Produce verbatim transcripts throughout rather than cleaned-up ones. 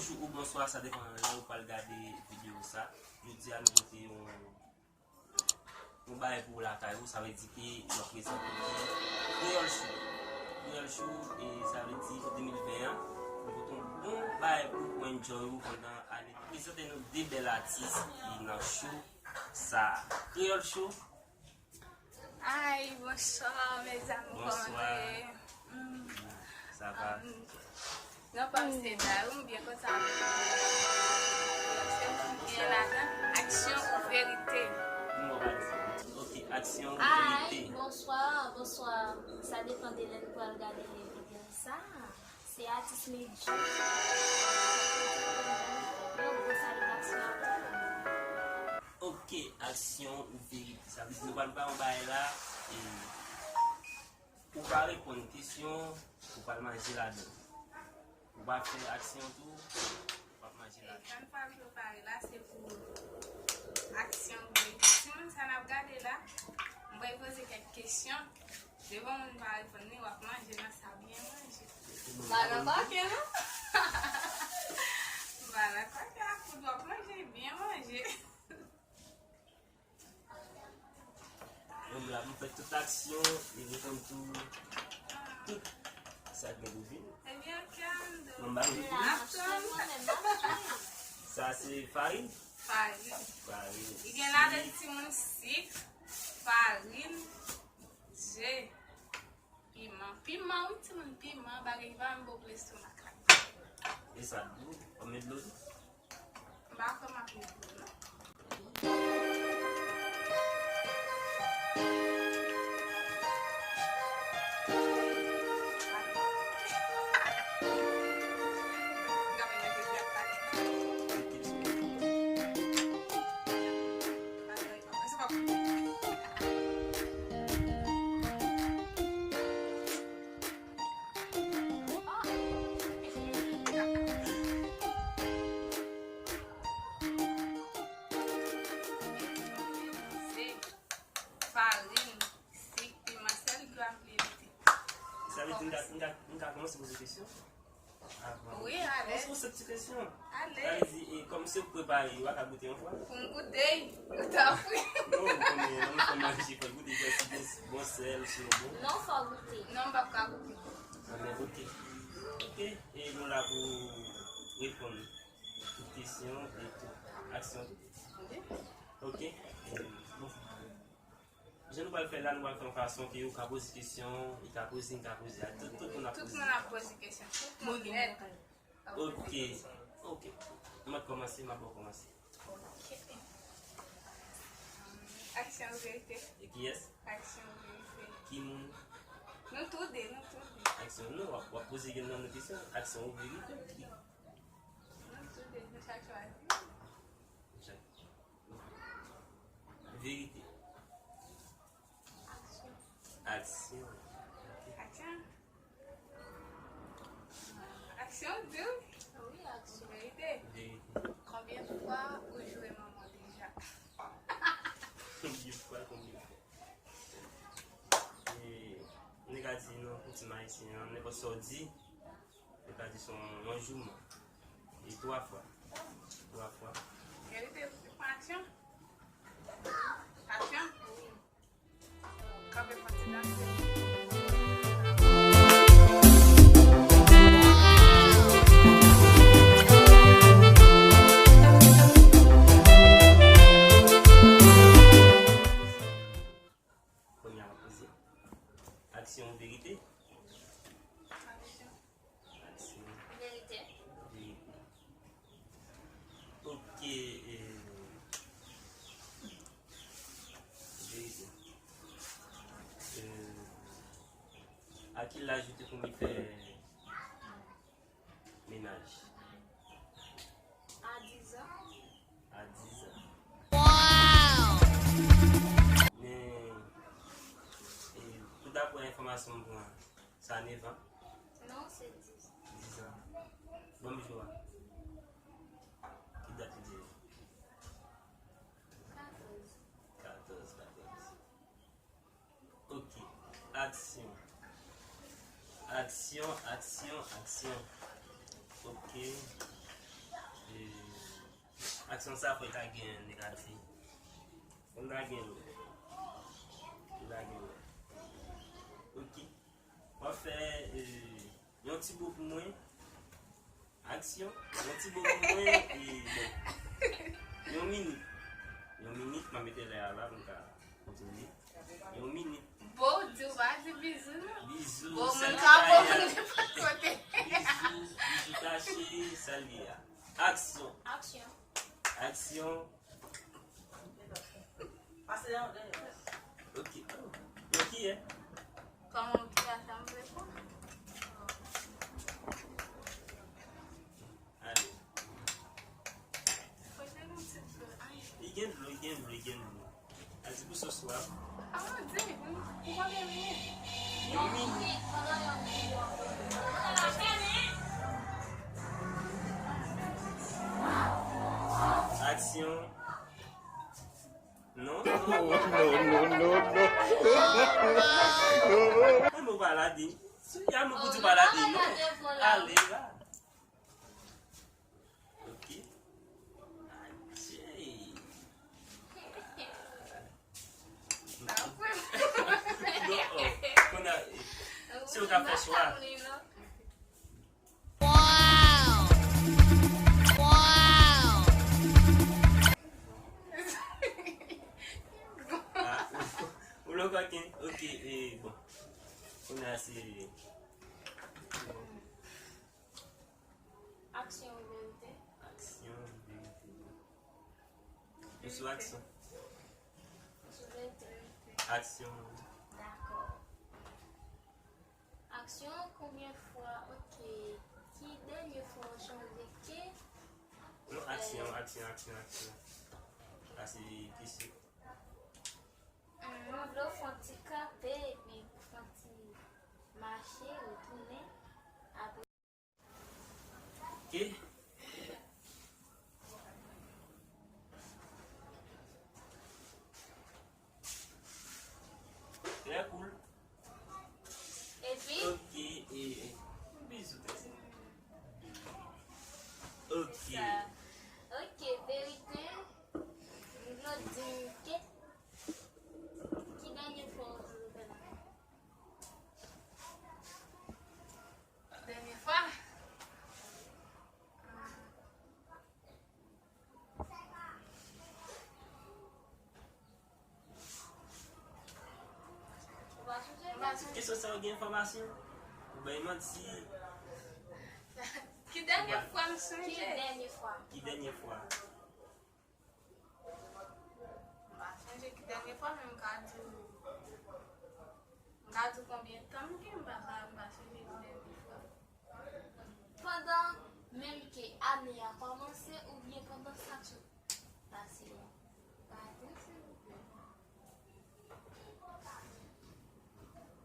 Bonjou ou bonswa, sa depann lè ou pral gade videyo sa. Jodi a nou pote yon, yon bagay pou ou lakay ou, sa vle di ke nou prezante ki Kreyòl Show. Kreyòl Show, e sa vle di pou de mil ven an, nou pote yon bon bagay pou ou, pou enjoy ou pandan ane. Prezante nou de bèl atis ki nan show sa. Kreyòl Show. Ay, bonswa, mes amours, kòman nou ye? Sa va? Nan pa m se Dayou, m byen kontan avèk nou. Gen ladan aksyon ou verite? Ok, aksyon ou verite? Ay, bonswa, bonswa. Sa depann de lè nou pral gade videyo sa. Se atis Medjou. Yon gwo salitasyon a tout moun. Ok, aksyon ou verite. Sa vle di nou pral ba yon bagay la, e ou pa reponn kesyon, ou pral manje ladan. Ou pa fè aksyon tou, w ap manje ladan. Jan n pral prepare la, se pou aksyon ou verite. Timoun sa n ap gade la, m pral poze kèk kesyon. Devan moun pa reponn li, w ap manje nan sa byen manje. M pa nan kòkè non. M pa nan kòkè ak koud, w ap manje byen manje. Menm la, m fè tout aksyon, li reponn tou, tout sa k gen pou vin. Ebyen, ok, m ba l. Sa se farin? Farin. Farin. Li gen ladan timoun sik, farin, je, piman. Piman, wi, timoun, piman, bagay ki pa menm bon pou lestomak la. E sa dlo, w ap met dlo tou? M pa kwè m ap met dlo, non. Farin, sik, piman, sèl, dlo ak lye. Sa vle di m ka, m ka, m ka kòmanse poze kesyon? Wi, alèz. Bon, se yon sèl ti kesyon. Alèz. Sa vle di, e, kòm se ou k prepare, ou pa ka goute yon fwa? Pou m goute, ou tanpri. Non, ou konnen, lè nou fè manje, fò goute, jis bon, bon sèl, si yo bon. Non, fò goute. Non, m p ap ka goute. Anben, ok. Ok, e nou la pou reponn tout kesyon e tout aksyon tou. Wi. Ok. E, bon. Jan nou pral fè la, nou pral fè yon fason ke ou ka poze kesyon, li ka poze, m ka poze. Tout, tout moun ap poze. Tout moun ap poze kesyon. Tout moun nèt. Ok. Ok. M ap kòmanse, m ap kòmanse. Ok. Aksyon ou verite? E kiyès? Aksyon ou verite? Ki moun? Nou tou de, nou tou de. Aksyon, non, w ap, w ap poze youn nan nou kesyon. Aksyon ou verite? Nou tou de, nou chak chwazi. Chak. Verite. Aksyon. Aksyon. Aksyon. Aksyon, di w? Wi, aksyon. Verite. Verite. Konbyen fwa ou joure manman w deja? Konbyen fwa, konbyen fwa? E, nèg a di nan koutim ayisyen an, nenpòt sa w di, yo ka di se yon, yon jouman. E twa fwa. Twa fwa. Verite, ou pran aksyon? Aksyon? Kanpe pati la. Kounye a, m ap poze. Aksyon ou verite? Aksyon. Aksyon. Verite. Verite. Ok, e, verite. E, a ki laj ou te konn fè mennaj? A diz an. A diz an. Wow! Men, e, pou dapre enfòmasyon m pran, sa nèf an? Non, se diz. Diz an. Ban m jou a. Ki dat ou di? Katòz. Katòz, katòz. Ok. Aksyon. Aksyon, aksyon, aksyon. Ok. Aksyon sa fè ta gen negatif. Fò n ta gen lò. Fò n ta gen lò. Ok. W ap fè, eh, yon ti bo pou mwen. Aksyon. Yon ti bo pou mwen. E, bon. Yon minit. Yon minit, m a mete lè a la pou m ka kontinye. Yon minit. Bo, di w pa di bizou, non. Bizou, bo, moun ka bo moun nenpòt kote. Bizou, bizou kache, sa l ye a. Aksyon. Aksyon. Aksyon. Ok. Yo ki ye? Kòman w ki a sa m vle fè? Ale. Li gen dlo, li gen dlo, li gen dlo. Al di pou sòs la. Yon minit. Aksyon. Non, non, non, non. Mwen mwen pa lage. Si y a nou pou di pa lage, non. Ale la. Ok. Adje. Non, oh, kounye a, se ou k ap fè chwa. Wow! Wow! Ah, ou lòk koken. Ok, e, bon. Kounye a se aksyon ou verite? Aksyon, verite. Nou sou aksyon. Nou sou verite. Aksyon. Dakò. Aksyon, konbyen fwa, ok, ki dènye fwa w chanje ke? Non, aksyon, aksyon, aksyon, aksyon. Sa se kesyon. Mwen vle w fè yon ti kanpe, epi fè yon ti mache, retounen. Apre. Ok. Trè cool. Epi? Ok, e, e, bizou, tèt. Ok. Sa. Ok, verite. Vle w di m ke, ki dènye fwa w fè la? Dènye fwa? Ou pa sonje? Kesyon sa yo gen enfòmasyon? Ou bay manti? Ki dènye fwa m sonje? Ki dènye fwa? Ki dènye fwa? M pa sonje ki dènye fwa, men m ka di w, m ka di w konbyen tan m gen, m pa, m pa, m pa sonje ki dènye fwa. Pandan menm ke ane a kòmanse oubyen pandan sa k sot pase a? Pardon, silvouplè.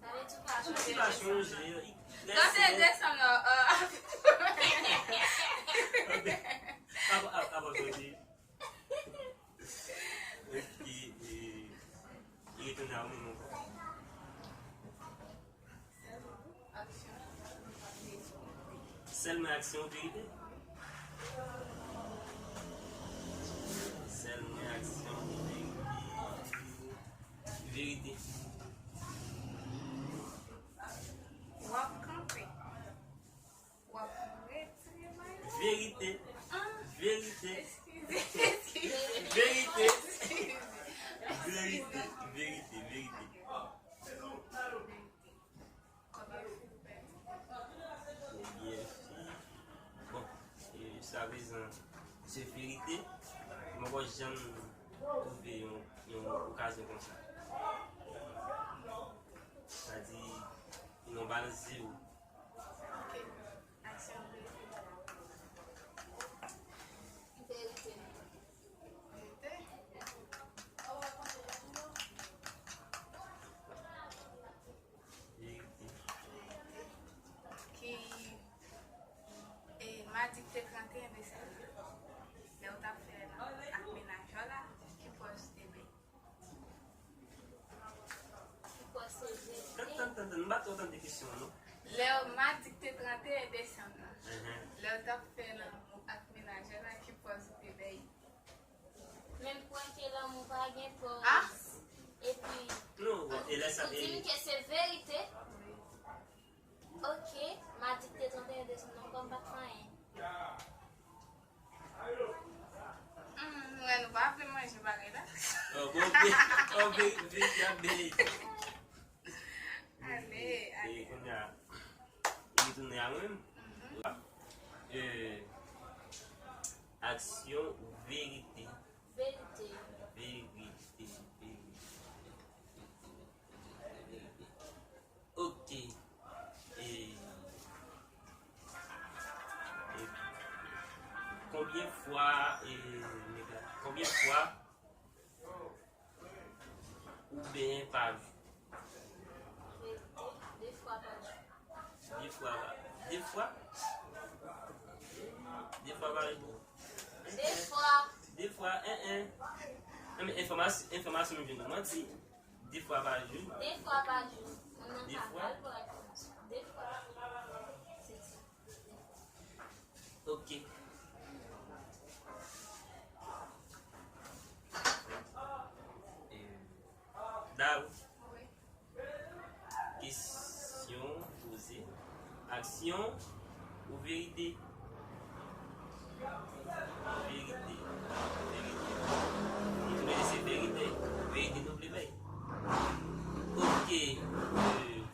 Sa vle di w pa sonje desanm nan. Sa se desanm nan, euh, apa, apa, apa sonje. Ok, e, li retounen a ou menm ankò. Sèl mwen aksyon ou verite? Sèl mwen aksyon ou verite? Verite. W ap kanpe. W ap retire mayo. Verite. Ah. Verite. Eskize, eskize. Verite. Eskize. Verite, verite, verite. Konbyen fil ou pèdi? Konbyen fil? Bon, e, jiska prezan, se verite. Mwen poko janm twouve yon, yon okazyon konsa. Sa di, yon balans zewo. Ok. Aksyon, verite. Verite. Verite. Verite. Ki, e, madi ki te trannteyen desanm nan, lè w t ap fè nan ak mennaj ou la, ki pòz ou te bay? Ki pòz ou te bay? Tann, tann, tann, tann, m pa twò tande kesyon an, non. Lè w, madi ki te trannteyen desanm nan, mhm, lè w t ap fè lanmou ak mennaj ou la, ki pòz ou te bay? Menm pwen ke lanmou pa gen pòz. Ah. Epi, non, bon, e lè sa, ou di m ke se verite. Ok, m a dikte trannteyen desanm nan kòm pa t fè anyen. Hmm, mwen, nou pa vle manje bagay la. Oh, bon, ok, ok, ok, ok. Ale, ale. E kounye a, li tounen a mwen menm. Mhm. E, aksyon, verite. Verite. Verite, verite. Ok. E, e, konbyen fwa, e, nèg la, konbyen fwa ou benyen pa jou? De, de fwa pa jou. De fwa pa, de fwa? De fwa pa jou. De fwa. De fwa, en, en. Non, men enfòmasyon, enfòmasyon m jwenn nan manti. De fwa pa jou. De fwa pa jou. De fwa? De fwa. Se ti. Ok. E, Dayou. Kesyon poze. Aksyon ou verite? Verite. Verite. Nou tou le de se verite. Verite nou vle bay. Ok. E,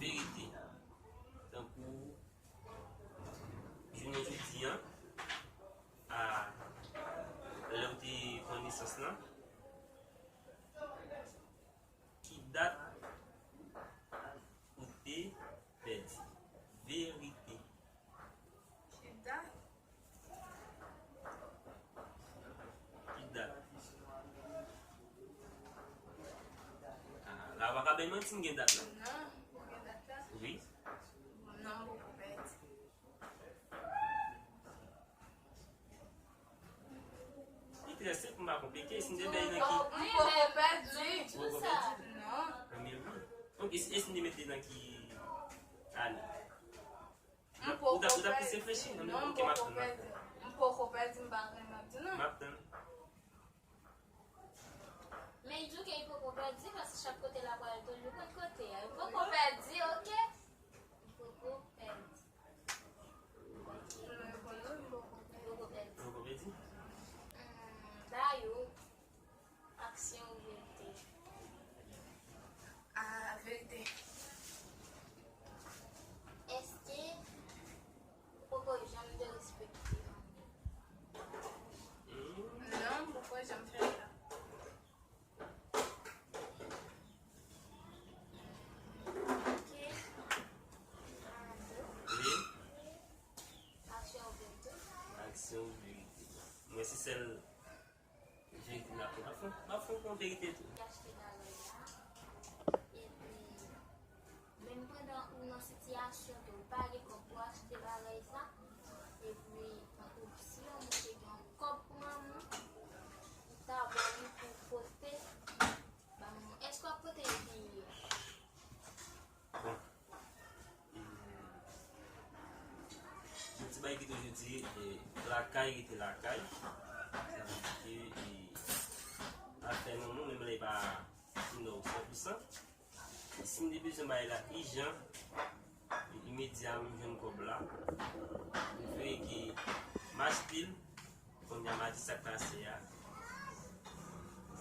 verite. Tankou jounen jodi a, a, lè w te pran nesans lan, ki dat ou te pèdi? Verite. Ki dat? Ki dat? Ah, la w pa ka bay manti, m gen dat la. Non, ou gen dat la? Wi. Non, m poko pèdi. Li trè senp, m pa konplike. Si m te bay nan ki... M poko pèdi. Ou poko pèdi? Non. Anmye wi. Ok, e si, e si m te mete nan ki ane? M poko pèdi. Ou t ap, ou t ap plis reflechi. Non, m poko pèdi. M poko pèdi, m pa renmen di non. M ap tann. Men li di w ke li poko pèdi, paske chak kote l ap pral tou, li konn kote a. Li poko pèdi, ok? Li poko pèdi. Li poko pèdi. Li poko pèdi? Hmm, Dayou, aksyon ou verite? Ah, verite. Èske ou poko janm derespekte? Non, m poko janm fè sa. Ok. Wi. Aksyon ou verite? Aksyon ou verite? Mwen se sèl verite m ap fè. M ap fè, m ap fè yon verite tou. Li achte bagay la. Epi, menm pandan ou nan sitiyasyon ke ou pa gen kòb pou achte bagay sa, epi tankou si yon moun te gen yon kòb pou manman, ou ta ba li pou pote ba manman, èske w ap pote li piye? Bon. E, yon ti bagay ki toujou di, e, lakay rete lakay. Sa vle di ke, e, afè manman, menm lè e pa, you know, san pou san. Si m te bezwen bagay la ijan, e imedya, m jwenn kòb la, m vle ke m achte l, kounye a m a di sa k pase a,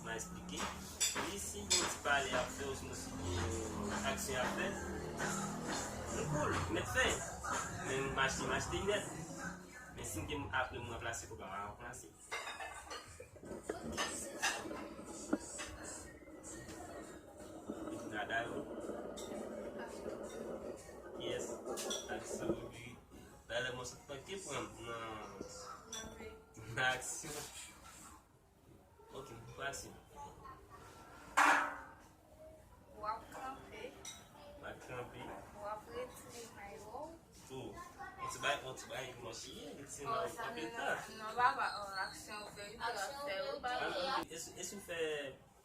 m a eksplike. E si yon ti pale ap fè, osnon si gen aksyon ap fè, m cool, m mèt fè. Men m achte, m achte nèt. Men si m gen apre m ranplase kòb la, m a ranplase. Epi Dayou. Kiyès? Aksyon, wi. Talè mwen sot manke pran m nan, nan aksyon. Ok, m pase. W ap kanpe. W ap kanpe. W ap retire mayo w. Tou. Yon ti bay, yon ti bay ki mwen chire, retire mayo w kanpe tan. Non, papa, oh, aksyon verite w ap fè, ou pa... E si, e si w fè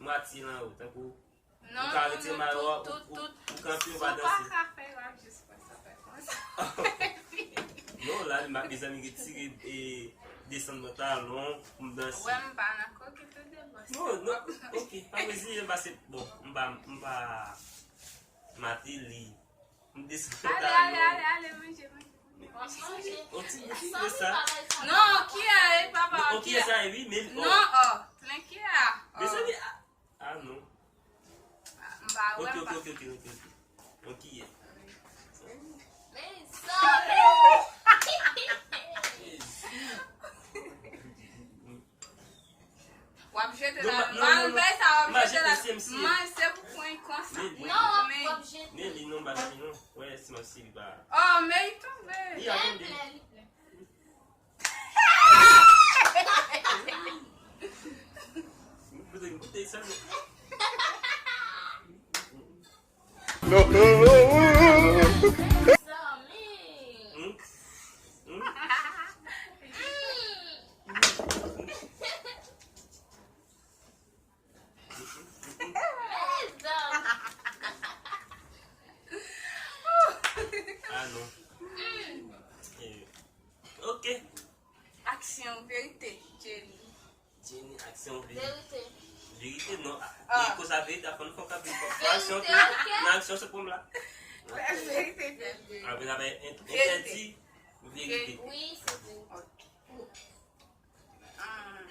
mwatye lan ou, tankou ou ka retire mayo w, ou, ou, ou kanpe, ou pa danse. Ou pa ka fè, w ap jis fè sa, fè konsa. Non, la, m ap, mezanmi, retire, e, desann pantalon pou m danse. Wè, m pa nan koki tou de bòs. Non, non, ok, pa reziyen, m pa se, bon, m pa, m pa Mateli. M desann pantalon. Ale, ale, ale, ale, manje, manje. On ti, on ti, on ti de sa. Non, kiyè, e papa, non, on kiyè sa, e wi, men, non, oh, plen kiyè, oh. Mezanmi, ah, ah, non. Ah, m pa wè, ok, m pa. Ok, ok, ok, ok, ok. On kiyè. Mezanmi. W ap jete la. Mal bay sa, w ap jete la. Man, se pou pran konsa. Non, w ap jete. Men li non, bagay li non. Wè, si m ap si li ba. Oh, men li tonbe. Li a tonbe. Li plen, li plen. Goute, goute, sa non. Zanmi. Hmm? Hmm? Ah non. Eh, ok. Aksyon, verite, Jenny. Jenny, aksyon, verite. Verite. Verite, non. Ah. E konsa verite, fò n fè kanpe. Nan aksyon, ok. Nan aksyon, se pwòb la. Verite, verite. Apre, n ap entèdi verite. Wi, se vre. Ok. Ah.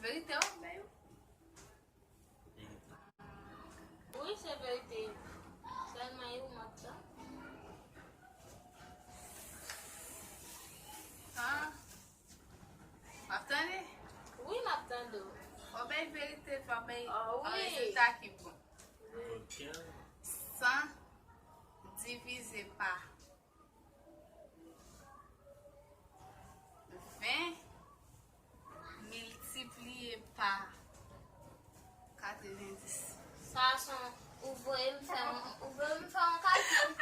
Verite, w ap bay ou? Wi, se verite. Sèlman, e ou m ap tan. Ah. W ap tande? Wi, m ap tande w. Fò bay verite, fò bay, ah, wi, rezilta ki bon. Ok. San divize pa ven miltipliye pa katrevendis. Sa se yon, ou voye m fè yon, ou voye m fè yon kalkil. Non,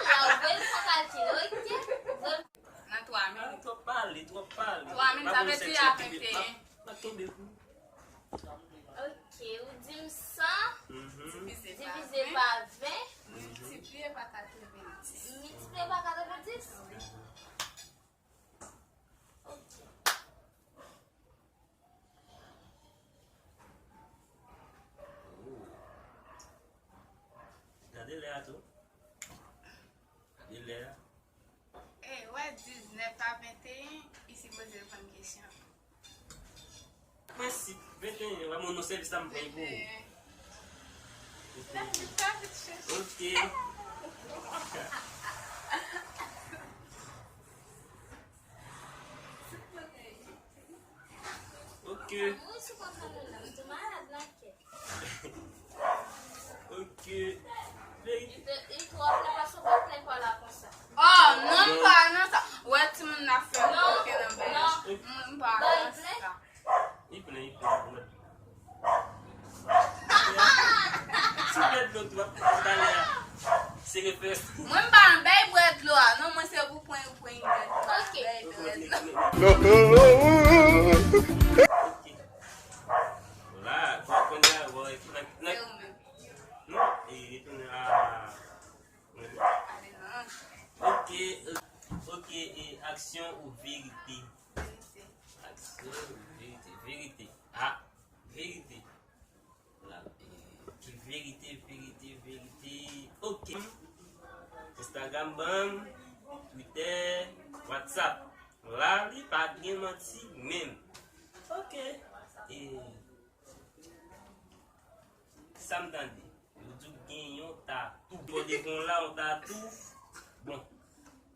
la, ou voye m fè yon kalkil, ok? Ou voye m... Nan twa minit. Ah, twòp pale, twòp pale. Twa minit, sa vle di a venteyen. Pa, pa tonbe kou. Ok, ou di m san divize pa ven. Miltipliye pa katrevendis. Miltipliye pa katrevendis? Ok. Gade lè a tou. Gade lè a. E, wè, diznèf a venteyen, li sipoze reponn kesyon. Prensip, venteyen, wè, moun nan sèvis la m pran pou ou. Venteyen. David, David chèche. Ok. Ok. Mwen sou pantalon la, m tou malad nan kè. Ok. Li te, li twò plen, paske w pa plen kò la konsa. Oh, non, m pa nan sa. Wè timoun nan fè m koke nan bèch. M pa nan sa. Li plen, li plen. Si w bwè dlo tou, talè a, se refrèch. Mwen m pa nan bay bwè dlo a, non, mwen se pou pwen, pwen bwè dlo a. Ok. Bay bwè dlo. Ok. Vwala, kounye a, bon, e, nan, nan, non, e, retounen a, ok, ok, e, aksyon ou verite? Aksyon, verite, verite. Ah, verite. La, e, ki verite, verite, verite. Ok. Instagram ban m, Twitter, WhatsApp. La, li pa gen manti menm. Ok. E, sa m tande? Yo di w gen yon tatou. Bò devan w la, yon tatou. Bon.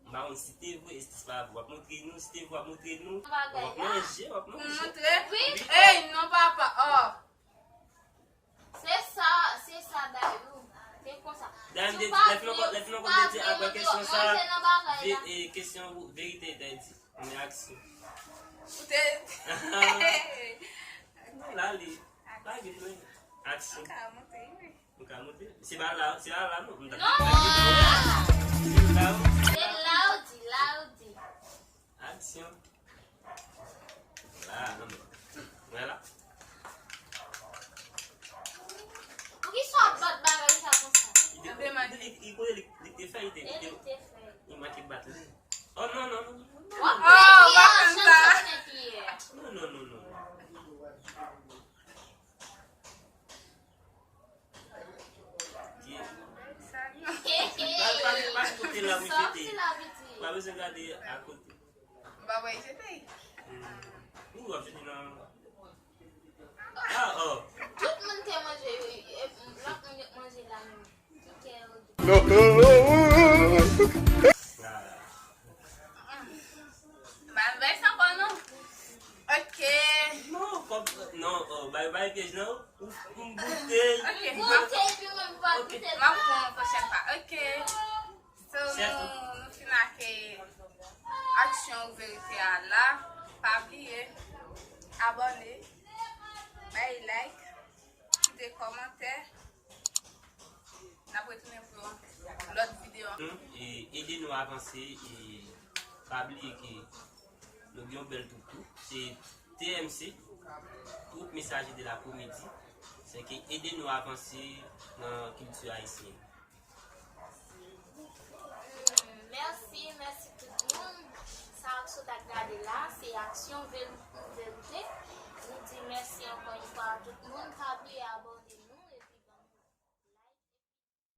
M pa konn si te vre, si te pa vre. W ap montre nou, si te vre, w ap montre nou. W ap manje, w ap manje. Montre? Wi. Ey, non, papa. Oh. Se sa, se sa, Dayou. Se konsa. Dayou, lè fin ankò, lè fin ankò, te di apre kesyon sa, e, kesyon verite, te di. Men aksyon. Ou te... Non, la, li. Pa gen plen. Aksyon. Ou ka monte, wi. Ou ka monte. Se pa la, se pa la, non. Non! Se la, wi. Se la, ou di, la, ou di. Aksyon. La, non, non. Vwala. Poukisa w ap bat bagay sa konsa? Li te, li, li, li, li te fè, li te, li te fè. Li manke bat li. Oh, non, non, non, non, non. Oh, w ap Sa. Non, non, non, non. Ki- Pa, pa, pa kote la pou jete. Pa bezwen gade akote. M pa wè jete. Hmm. Ou w ap jete nan. Ah, oh. Tout moun te manje, wi. E, lòt moun yo manje la menm. Ki kè yo. Ba l bay sa ankò non. Ok. Non, kòm, non, oh, bay, bay pyèj non. Ou, ou goute. Ok, m ap, ok, m ap pran pwochèn fwa. Ok. So, nou, nou fin ak aksyon ou verite a la. Pa bliye abòne, bay like, kite kòmantè. N ap retounen pou yon lòt videyo. Hmm, e ede nou avanse. E pa bliye ke nou gen yon bèl twoup tou. Se T M C, Twoup Mesaje de la Komedi. Se ke ede nou avanse nan kilti ayisyen. Mèsi, mèsi tout moun. Sa w sot ap gade la, se Aksyon Veri-, Verite. Nou di mèsi ankò yon fwa a tout moun. Pa bliye abòne.